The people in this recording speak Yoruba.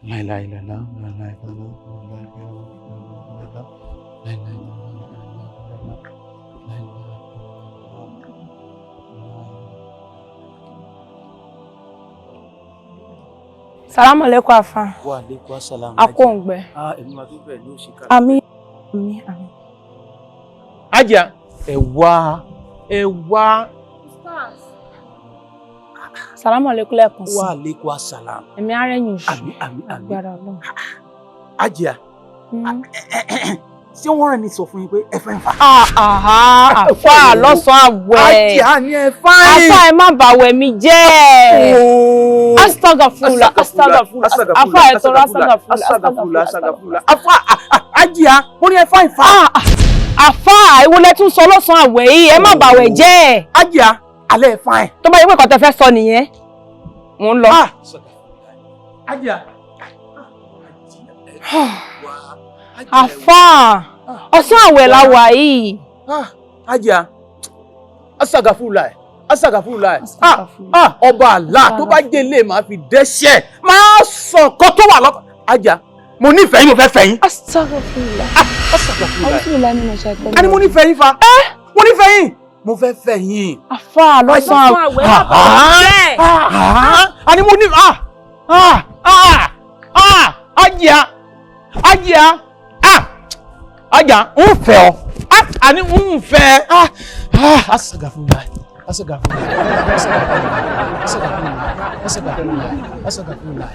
La ilaha illallah, la ilaha illallah, la ilaha illallah, la ilaha illallah, la ilaha illallah. Salamu alaikum, afa. Wa alaikum salam. Akóǹgbẹ. Ah, èmi máa tún bẹ̀rẹ̀ ní òṣìkà. Àmín, àmín, àmín. Ajá, ẹ wá, ẹ wá. Salamu alaikum lẹ́ẹ̀kan sí. Wa alaikum salam. Ẹ̀mí arẹ́yìn oṣù. Àmín, àmín, àmín. Agbára Ọlọ́run. Ajá, ṣé wọ́n rẹ̀ ní sọ fún yín pé ẹ fẹ́ ń fa? Àfa, lọ́sàn-án àwẹ̀. Ajá ni ẹ fáìn. Àfa, ẹ má bàwẹ̀ mi jẹ́. Astagafurullah, astagafurullah. Àfa, ẹ tọrọ astagafurullah. Astagafurullah, astagafurullah. Afa, Ajá, mo ní ẹ fáìn fa. Àfa, èwo lẹ tún sọ lọ́sàn-án àwẹ̀ yìí? Ẹ má bàwẹ̀ jẹ́. Ajá, alẹ́ ẹ fáìn. Tó bá yẹ pé nǹkan tẹ́ fẹ́ sọ nìyẹn, mò ń lọ. Ajá. Àfa, ọ̀sán àwẹ̀ la wà yìí. Ajá, astagafurullah, astagafurullah. Ah, ah, ọba àlá tó bá jẹ́ ilé màá fi dẹ́ṣẹ̀, máa sọ nǹkan tó wà lọ́kàn. Ajá, mo nífẹ̀ẹ́ yín, mo fẹ́ fẹ́ yín. Astagafurullah. Astagafurullah. Alhamdulilayi mi ṣe àìtọ́. A ní mo nífẹ̀ẹ́ yín fa. Mo nífẹ̀ẹ́ yín. Mo fẹ́ fẹ́ yín. Àfa, lọ́sàn-án àwẹ̀, má bàwẹ̀ jẹ́. A ní mo ní ah ah ah ah, Ajá, Ajá, ah Ajá, ń fẹ́ ọ. Ah, àní ń fẹ́. Ah ah, astagafurullah, astagafurullah, astagafurullah, astagafurullah, astagafurullah, astagafurullah.